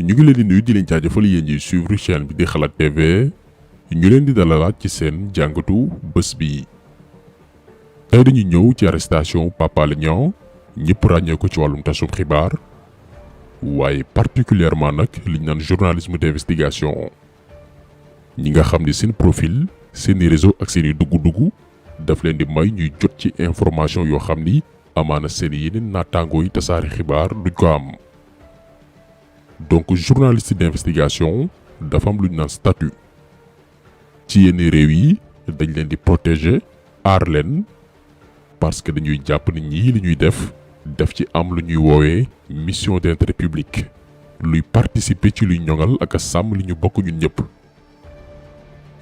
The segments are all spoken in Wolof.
ñu ngi leen di nuyu di leen jaajëfal yéen ñi suivre chaîne bi di Xalaat TV ñu leen di dalalaat ci seen jàngatu bés bi. tey dañuy ñëw ci arrestation Pape Alé Niang ñëpp ràññee ko ci wàllum tasum xibaar waaye particulièrement nag liñ naan journalisme d'investigation. ñi nga xam ni seen profil seeni réseau ak seeni dugg-dugg daf leen di may ñuy jot ci information yoo xam ni amaana seen yeneen naataangoo yi tasaare xibaar duñ ko am. donc journaliste d'investigation dafa am lu ñu naan statut ci yenn réew yi dañ leen di protéger aar leen parce que dañuy jàpp ni ñii li ñuy def ci am lu ñuy woowee mission d'intérêt public luy participer ci luy ñoŋal ak a sàmm li ñu bokk ñun ñëpp.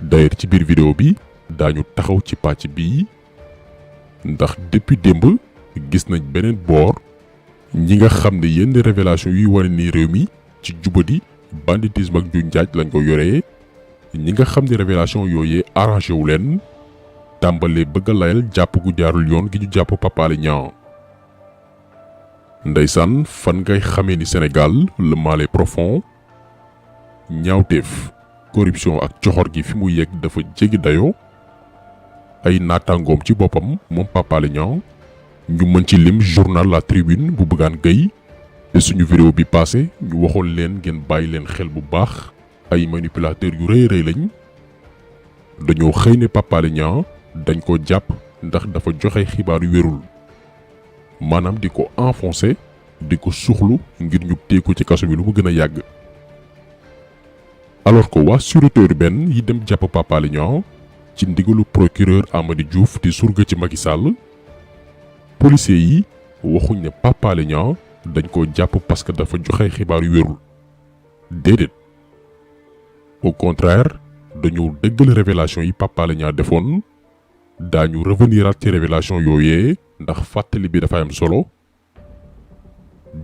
d'ailleurs ci biir vidéo bi daañu taxaw ci pàcc bii ndax depuis démb gis nañ beneen boor ñi nga xam ne yenn révélation yuy wane ni réew mi ci jubadi banditisme ak ju njaaj lañ ko yoree ñi nga xam ne révélation yooyee arrangé wu leen tàmbalee bëgg a layal jàpp gu jaarul yoon gi ñu jàpp Pape Alé Niang. ndeysaan fan ngay xamee ni Sénégal le mal est profond ñaawteef corruption ak coxor gi fi mu yegg dafa jéggi dayoo ay naataangoom ci boppam moom Pape Alé Niang ñu mën ci lim journal La Tribune bu Bougane Gueye te suñu vidéo bi passé ñu waxoon leen ngeen bàyyi leen xel bu baax ay manipulateurs yu rëy rëy lañ dañoo xëy ne Pape Alé Niang dañ ko jàpp ndax dafa joxe xibaar yu wérul maanaam di ko enfoncé di ko suuxlu ngir ñu téye ko ci kaso bi lu mu gën a yàgg. alors que waa sûreté urbaine yi dem jàpp Pape Alé Niang ci ndigalu procureur Amady Diouf di surga ci Macky Sall policiers yi waxuñ ne Pape Alé Niang dañ ko jàpp parce que dafa joxe xibaar yu wérul déedéet au contraire dañu dëggal révélation yi Pape Alé Niang defoon daañu reveniraat ci révélation yooyee ndax fàttali bi dafa am solo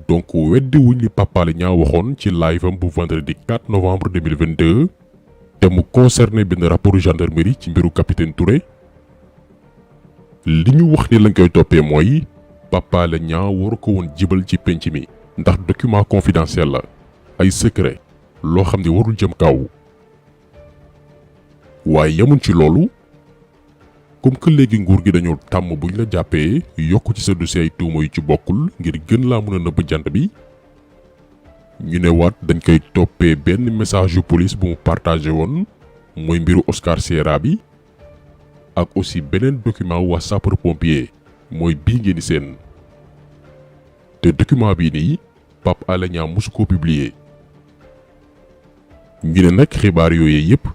donc weddi wuñ li Pape Alé Niang waxoon ci live am bu vendredi 4 novembre 2022 te mu concerné benn rapport gendarmerie ci mbiru capitaine Touré li ñu wax ni lañ koy toppee mooy Pape Alé Niang waru ko woon jibal ci penc mi ndax document confidentiel la ay secret loo xam ne warul jëm kaw waaye yemuñ ci loolu comme que léegi nguur gi dañoo tàmm buñ la jàppee yokk ci sa dossier ay tuuma yu ci bokkul ngir gën laa mën a nëbb jant bi ñu ne waat dañ koy toppee benn message yu police bu mu partagé woon mooy mbiru Oscar Sierra bi ak aussi beneen document waa sapeur pompier mooy bii ngeen di seen te document bii nii Pape Alé Niang mosu koo publier ñu ne nag xibaar yooyee yépp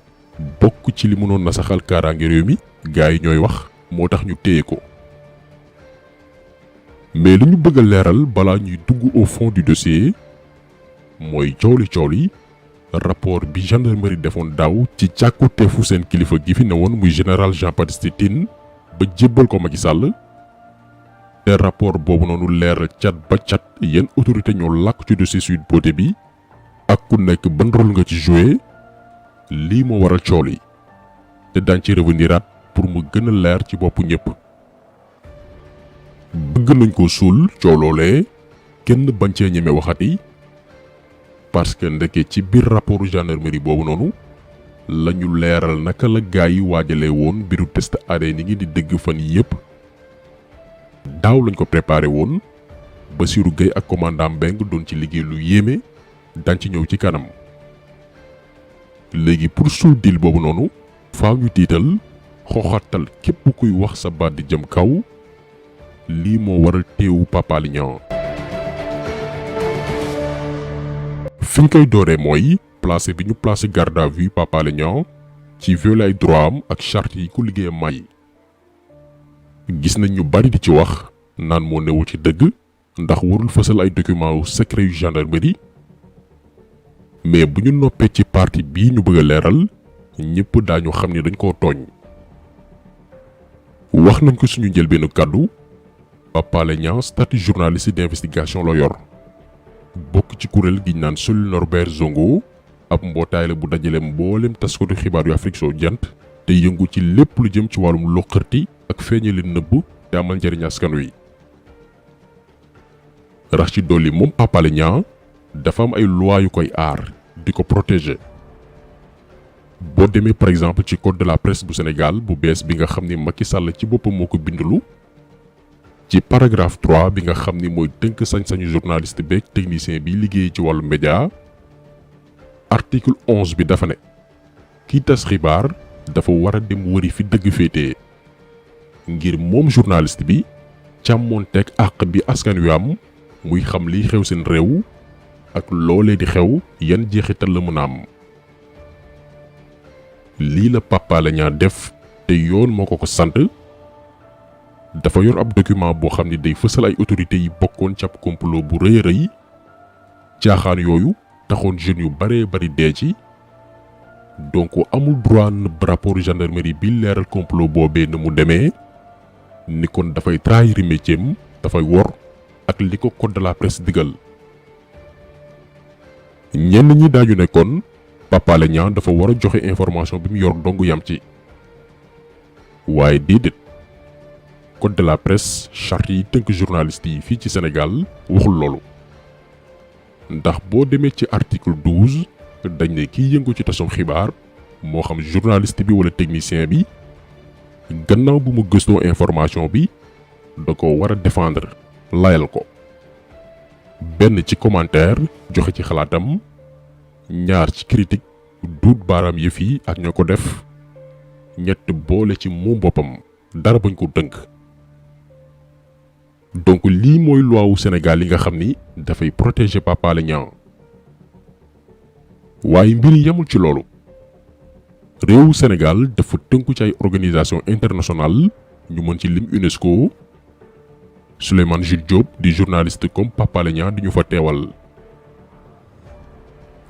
bokk ci li mënoon na saxal kaaraange réew mi gaa yi ñooy wax moo tax ñu téye ko mais li ñu bëgg a leeral balaa ñuy dugg au fond du dossier mooy coow li rapport bi gendarmerie defoon daaw ci càkkuteefu seen kilifa gi fi ne woon muy général Jean-Baptiste Tine ba jébbal ko Macky Sall te rapport boobu noonu leeral cat ba cat yenn autorité ñoo làkk ci dossier Sweet Beauté bi ak ku nekk ban rôle nga ci joué lii moo waral coow li te daañ ci reveniraat pour mu gën a leer ci boppu ñëpp. bëgg nañ ko suul coow loolee kenn bañ cee ñeme waxati parce que ndeke ci biir rapportu gendarmerie boobu noonu la ñu leeral naka la gaa yi waajalee woon mbiru test ADN ni ngi di dégg fan yépp daaw lañ ko préparé woon Bassirou Gueye ak commandant Mbengue doon ci liggéey lu yéeme dañ ci ñëw ci kanam léegi pour suul dil boobu noonu faaw ñu tiital xoxatal képp kuy wax sa baat di jëm kaw lii moo waral teewu Pape Alé Niang fi ñu koy dooree mooy placé bi ñu placé garde à vue Pape Alé Niang ci violer ay droit am ak charte yi ko liggéeyam may gis nañ ñu bari di ci wax naan moo newul ci dëgg ndax warul fësal ay documents yu secret yu gendarmerie mais bu ñu noppee ci partie bii ñu bëgg a leeral ñëpp daañu xam ni dañ koo tooñ wax nañ ko suñu njëlbeenu kàddu Pape Alé Niang statut journaliste d'investigation la yor bokk ci kuréel gi ñu naan Cellule Norbert Zongo ab mbootaay la bu dajale mboolem taskatu xibaar yu Afrique soo jant te yëngu ci lépp lu jëm ci wàllum loqarti ak feeñali nëbb te amal njëriñ askan wi. rax ci dolli moom Pape Alé Niang dafa am ay loi yu koy aar di ko protéger. boo demee par exemple ci code de la presse bu Sénégal bu bees bi nga xam ni Macky Sall ci boppam moo ko bindulu ci paragraphe 3 bi nga xam ni mooy tënk sañ-sañu journaliste beeg technicien bi liggéey ci wàllu média, article 11 bi dafa ne kiy tas xibaar dafa war a dem wëri fi dëgg féetee ngir moom journaliste bi càmmoonteeg àq bi askan wi am muy xam liy xew seen réew ak loolee di xew yan jeexital la mën a am. lii la Pape Alé Niang def te yoon moo ko sant. dafa yor ab document boo xam ni day fësal ay autorités yi bokkoon ci ab complot bu rëy a rëy caaxaan yooyu taxoon jeunes yu baree bari dee ci. donc amul droit nëbb rapport gendarmerie bi leeral complot boobee na mu demee ni kon dafay trahir métier am dafay wor ak li ko code de la presse digal. ñenn ñi daaju ne kon Pape Alé Niang dafa war a joxe information bi mu yor dong yam ci. waaye déedéet code de la presse charte yi tënk journaliste yi fii ci Sénégal waxul loolu. ndax boo demee ci article 12 dañ ne kiy yëngu ci tasum xibaar moo xam journaliste bi wala technicien bi gannaaw bu mu gëstoo information bi da ko war a défendre layal ko. benn ci commentaire joxe ci xalaatam, ñaar ci critique duut baaraam yëf yi ak ñoo ko def, ñett boole ci moom boppam dara bañ ko dënk. donc lii mooy loi wu Sénégal yi nga xam ni dafay protéger Pape Alé Niang. waaye mbir yi yemul ci loolu. réewu Sénégal dafa tënku ci ay organisation internationale ñu mën ci lim UNESCO. Souleymane Jules Diop di journaliste comme Pape Alé Niang di ñu fa teewal.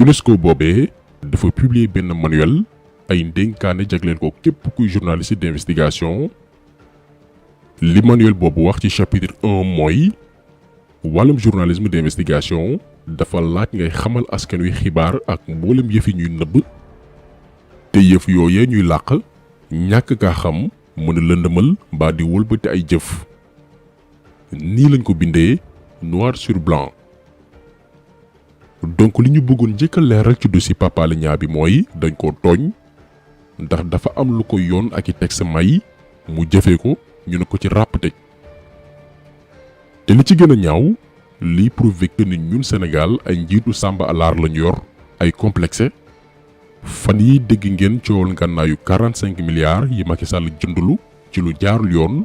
UNESCO boobee dafa publier benn manuel ay ndénkaane jagleel ko képp kuy journaliste d'investigation. li manuel boobu wax ci chapitre 1 mooy wàllum journalisme d'investigation dafa laaj ngay xamal askan wi xibaar ak mboolem yëf yi ñuy nëbb te yëf yooyee ñuy làq ñàkk kaa xam mën a lëndëmal mbaa di wëlbati ay jëf. nii lañ ko bindee noir sur blanc. donc li ñu bëggoon njëkk a leeral ci dossier Pape Alé Niang bi mooy dañ ko tooñ ndax dafa am lu ko yoon ak i texte may mu jëfee ko ñu ne ko ci ràpp tëj. te li ci gën a ñaaw lii prouvé que ni ñun Sénégal ay njiitu Samba Alaar lañu yor ay complexe. fan yi dégg ngeen coowal ngànnaayu 45 milliards yi Macky Sall jëndulu ci lu jaarul yoon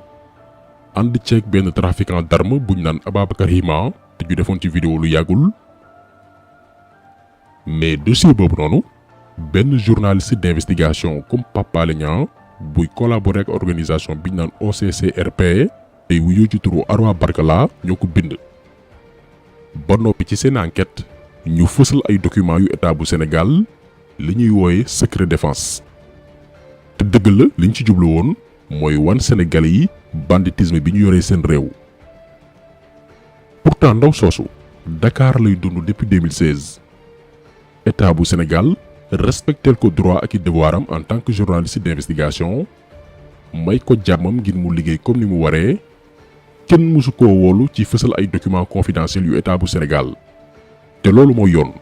ànd ceeg benn trafiquant d'armes buñ naan Ababacar Hima te ñu defoon ci vidéo lu yàggul. mais dossier boobu noonu benn journaliste d'investigation comme Pape Alé Niang buy collaborer ak organisation biñ naan OCCRP ay wuyoo ci turu Arwa Barkala ñoo ko bind. ba noppi ci seen enquête ñu fësal ay documents yu état bu Sénégal li ñuy wooye secret défense. te dëgg la liñ ci jublu woon mooy wan Sénégalais yi banditisme bi ñu yoree seen réew. pourtant ndaw soosu Dakar lay dund depuis 2016. état bu Sénégal respectel ko droit ak i devoiram en tant que journaliste d'investigation may ko jàmmam ngir mu liggéey comme ni mu waree. kenn mësu koo woolu ci fësal ay documents confidentiels yu état bu Sénégal te loolu mooy yoon.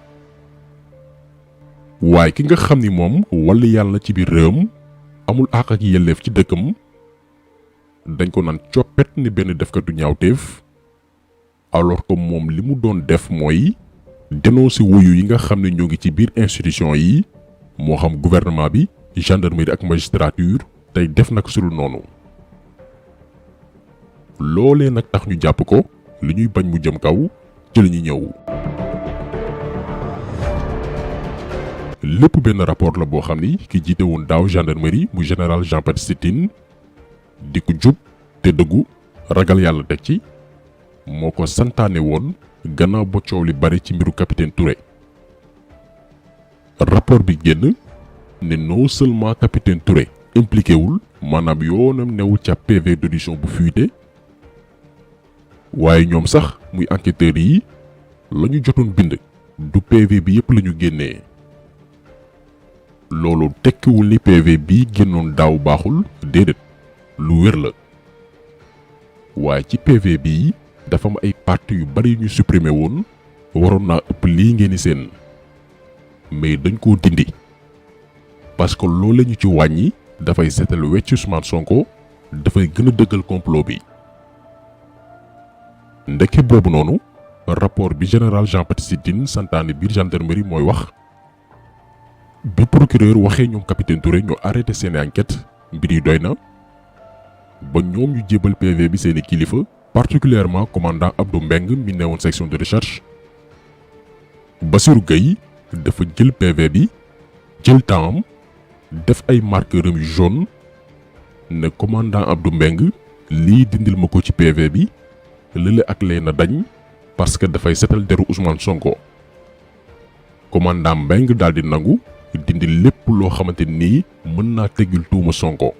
waaye ki nga xam ni moom walla yàlla ci biir réewam amul àq ak yelleef ci dëkkam dañ ko naan coppet ni benn defkatu ñaawteef alors que moom li mu doon def mooy dénoncer wuyu yi nga xam ne ñoo ngi ci biir institution yi moo xam gouvernement bi gendarmerie ak magistrature tey def nag sulu noonu. loolee nag tax ñu jàpp ko li ñuy bañ mu jëm kaw ci la ñuy ñëw. lépp benn rapport la boo xam ni ki jiite woon daaw gendarmerie mu général Jean-Baptiste Tine di ko jub te dëggu ragal yàlla teg ci moo ko santaane woon gannaaw ba coow li bari ci mbiru capitaine Touré. rapport bi génn ne non seulement capitaine Touré impliqué wul maanaam yoonam newul ca PV d'audition bu fuité waaye ñoom sax muy enquêteurs yi la ñu jotoon bind du PV bi yépp la ñu génnee. loolu tekkiwul ni PV bii génnoon daaw baaxul déedéet lu wér la waaye ci PV bii dafa am ay parties yu bari yu ñu supprimer woon waroon naa ëpp lii ngeen di seen mais dañ koo dindi parce que loolu la ñu ci wàññi dafay seetal wecc Ousmane Sonko dafay gën a dëggal complot bi. ndeke boobu noonu rapport bi général Jean-Baptiste Tine santaane biir gendarmerie mooy wax bi procureur waxee ñoom capitaine Touré ñu arrêté seeni enquête mbir yi doy na ba ñoom ñu jébal PV bi seeni kilifa particulièrement commandant Abdou Mbeng mi newoon section de recherche. Bassirou Gueye dafa jël PV bi jël temps def ay marqueuram yu jaune ne commandant Abdou Mbeng lii dindil ma ko ci PV bi lële ak lee na dañ parce que dafay setal deru Ousmane Sonko. commandant Mbeng daal di nangu dindi lépp loo xamante nii mën naa teggil tuuma Sonko.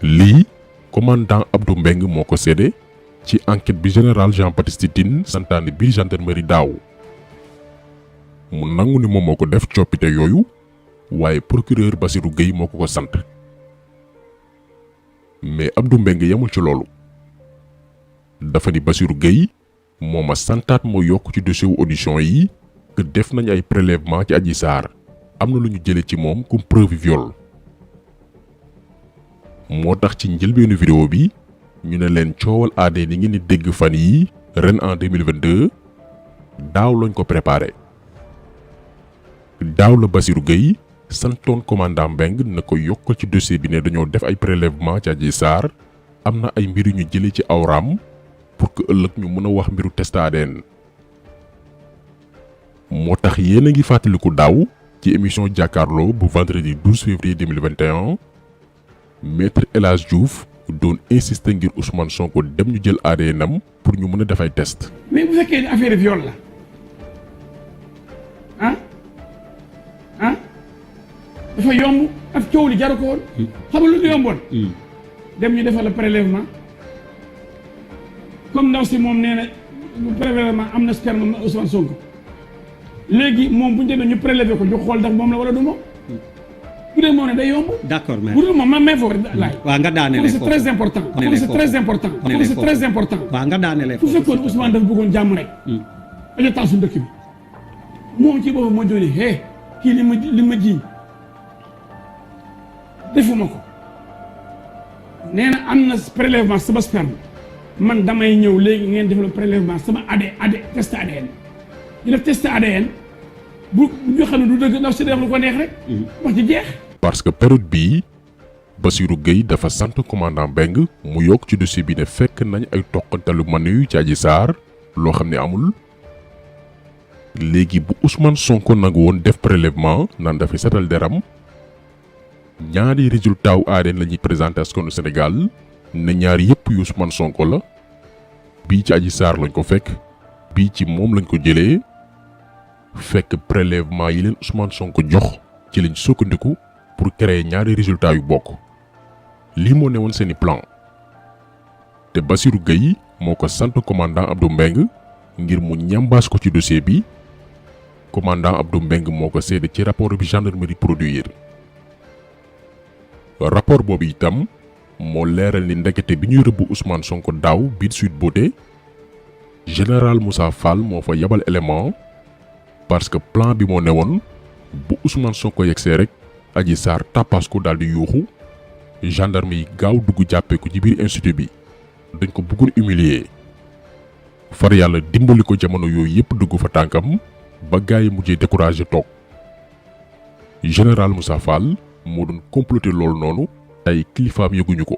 lii commandant Abdou Mbeng moo ko séede ci enquête bi général Jean-Baptiste Tine santaane biir gendarmerie daaw. mu nangu ni moom moo ko def coppite yooyu waaye procureur Bassirou Gueye moo ko sant. mais Abdou Mbeng yamul ci loolu dafa ni Bassirou Gueye moo ma santaat moo yokk ci dossier wu audition yi que def nañ ay prélèvement ci Adji Sarr am na lu ñu jële ci moom comme preuve viol. moo tax ci njëlbeenu vidéo bi ñu ne leen coowal ADN yi ngeen di dégg fan yi ren en 2022 daaw lañ ko préparé. daaw la Bassirou Gueye santoon commandant Mbeng na ko yokkal ci dossier bi ne dañoo def ay prélèvement ci Adji Sarr am na ay mbir yu ñu jëlee ci awraam pour que ëllëg ñu mën a wax mbiru test ADN. moo tax yéen a ngi fàttaliku daaw ci émission jàkkaarloo bu vendredi 12 février 2021 maître El Hadj Diouf doon insister ngir Ousmane Sonko dem ñu jël ADN am pour ñu mën a def ay test. mais bu fekkee ni affaire viol la dafa yomb ak coow li jaru ko woon. xam nga lu ñu yomboon. dem ñu defal la prélèvement comme ndaw si moom nee na prélèvement am na sperme Ousmane Sonko léegi moom bu ñu demee ñu prélevé ko ñu xool ndax moom la wala du moom. bu dee moom ne day yomb. d'accord mais bu dul moom man may foofu laay. waaw nga daanelee foofu c'est très important. c'est très important. c'est très important. waaw nga daanelee bu foofu fekkoon Ousmane dafa bëggoon jàmm rek. dañoo taal suñu dëkk bi moom ci boobu moo jógee hee kii li ma jiiñ defuma ko nee na am na prélèvement sama sperme man damay ñëw léegi ngeen def le prélèvement sama test ADN ñu def test ADN bu ñu xam ne du dëgg ndax si def lu ko neex rek. wax ci jeex. parce que période bii Bassirou Gueye dafa sant commandant Mbeng mu yokk ci dossier bi ne fekk nañ ay toqantalu manu yu ci Adji Sarr loo xam ne amul. léegi bu Ousmane Sonko nangu woon def prélèvement naan dafay setal deram ñaari résultat wu ADN la ñuy présenté askanu Sénégal ne ñaar yépp yu Ousmane Sonko la bii ci Adji Sarr lañ ko fekk bii ci moom lañ ko jëlee fekk prélèvement yi leen Ousmane Sonko jox ci lañ sukkandiku pour créer ñaari résultat yu bokk lii moo ne woon seeni plan te Bassirou Gueye moo ko sant commandant Abdou Mbeng ngir mu ñambaas ko ci dossier bi commandant Abdou Mbeng moo ko seede ci rapport bi gendarmerie produire rapport boobu itam moo leeral ni ndekete bi ñuy rëbb Ousmane Sonko daaw biir Sweet Beauté général Moussa Fall moo fa yabal élément parce que plan bi moo newoon bu Ousmane Sonko yegsee rek Adji Sarr tàppaas ko daal di yuuxu gendarme yi gaaw dugg jàppee ko ci biir institut bi dañ ko bëggoon humilier far yàlla dimbali ko jamono yooyu yépp dugg fa tànkam ba gaay yi mujjee découragé toog général Moussa Fall moo doon comploter loolu noonu tey kilifaam yëguñu ko.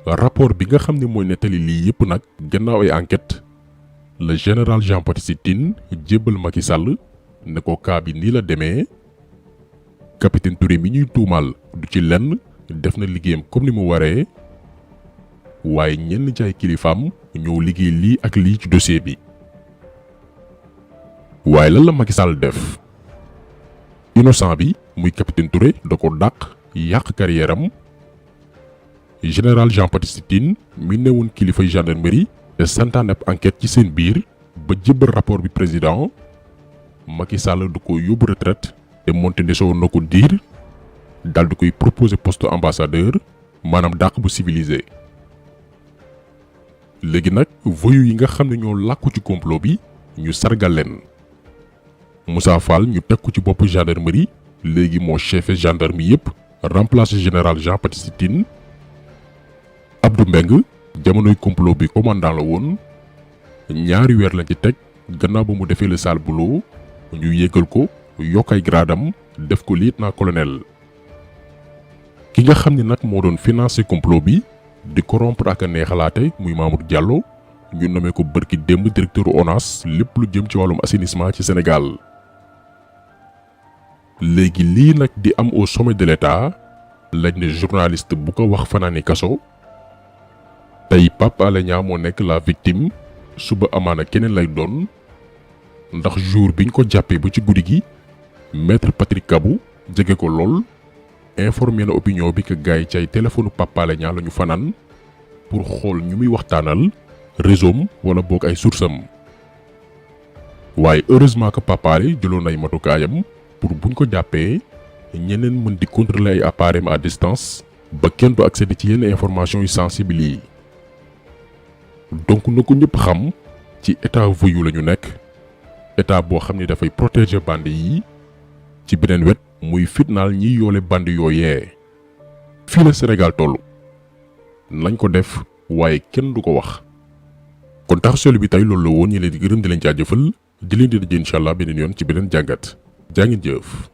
rapport bi nga xam ne mooy nettali lii yépp nag gannaaw ay enquête le général Jean-Baptiste Tine jébbal Macky Sall ne ko cas bi nii la demee capitaine Touré mi ñuy tuumaal du ci lenn def na liggéeyam comme ni mu waree waaye ñenn jaay kilifaam ñëw liggéey lii ak lii ci dossier bi. waaye lan la Macky Sall def innocent bi muy capitaine Touré da ko dàq yàq carrière am général Jean-Baptiste Tine mi newoon kilifay gendarmerie te santaane ab enquête ci seen biir ba jébbal rapport bi président Macky Sall du ko yóbbu retraite te monte ndesoo na ko diir dal di koy proposer poste ambassadeur maanaam dàq bu civilisé. léegi nag voyou yi nga xam ne ñoo làkku ci complot bi ñu sargal leen. Moussa Fall ñu teg ko ci bopp gendarmerie léegi moo chef gendarmerie yépp remplacé général Jean-Baptiste Tine. Abdou Mbeng jamonoy complot bi commandant la woon 2 weer lañ ci teg gannaaw ba mu defee le sale boulot ñu yéegal ko yokk ay gradam def ko lieutenant-colonel. ki nga xam ne nag moo doon financé complot bi di corrompre ak a neexalaate muy Mamour Diallo ñu nommé ko bërki démb directeur ONAS lépp lu jëm ci wàllum assainissement ci Sénégal. léegi lii nag di am au sommet de l'État lañ ne journaliste bu ko wax fanaani kaso. tey Pape Alé Niang moo nekk la victime suba amaana keneen lay doon ndax jour biñ ko jàppee ba ci guddi gi maître Patrick Kabou jege ko lool informé na opinion bi que gars yi ci ay téléphone Pape Alé Niang la ñu fanaan pour xool ñu muy waxtaanal réseau wala boog ay source am. waaye heureusement que Pape Alé jëloon ay matukaayam pour buñ ko jàppee ñeneen mën di contrôler ay appareils à distance ba kenn du accéder ci yenn information yu sensibles yi. donc na ko ñëpp xam ci état voyou la ñu nekk état boo xam ne dafay protéger bande yi ci beneen wet muy fitnaal ñiy yoole bande yooyee. fii la Sénégal toll nañ ko def waaye kenn du ko wax. kon tax selu bi tey loolu la woon ñu leen di gërëm di leen jaajëfal di leen di daje incha allah beneen yoon ci beneen jàngat jaa ngeen jëf.